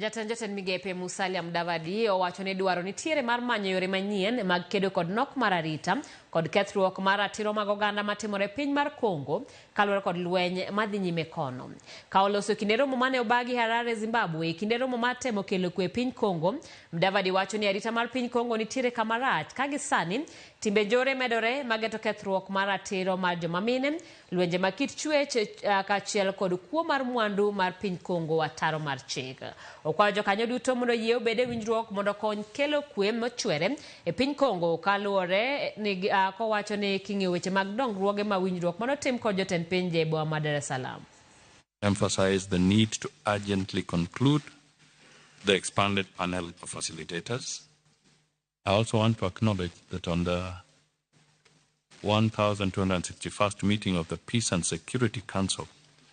Jatend jotend migepe Musalia Mudavadi owacho ni dwaro nitiere mar manyo yore manyien mag kedo kod nok mar arita kod kethruok mar ratiro mag oganda matimore e piny mar Congo kaluwore kod lweny madhi nyime kono. Ka oloso kinde romo mane obagi Harare, Zimbabwe, kinde romo mar temo kelo kwe e piny Congo, Mudavadi wacho ni arita mar piny Congo nitiere kama rach ka gi sani timbe njore medore mageto kethruok mar ratiro mar joma mine, lwenje mag kit chwech kaachiel kod kuo mar mwandu mar piny Congo ataro mar chik. Okwayo jokanyo duto mondo oyie obed e winjruok mondo okony kelo kwe mochwere e piny Congo kaluwore ni kowacho ni king'iyo weche mag dongruoge ma winjruok manotim kod jotend pinje e boma ma Dar es Salaam. Emphasize the need to urgently conclude the expanded panel of facilitators. I also want to acknowledge that on the 1261st meeting of the Peace and Security Council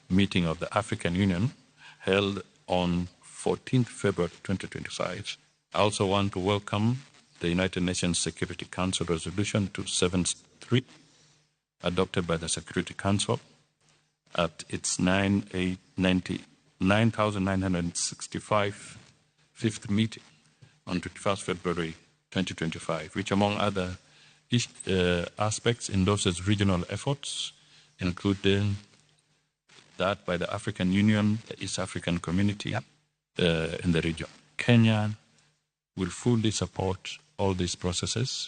meeting of the African Union held on 14th February 2025, I also want to welcome the United Nations Security Council Resolution 273 adopted by the Security Council at its 9,965 fifth meeting on 21st February 2025, which among other aspects endorses regional efforts, including that by the African Union, the East African Community in the region. Kenya will fully support all these processes.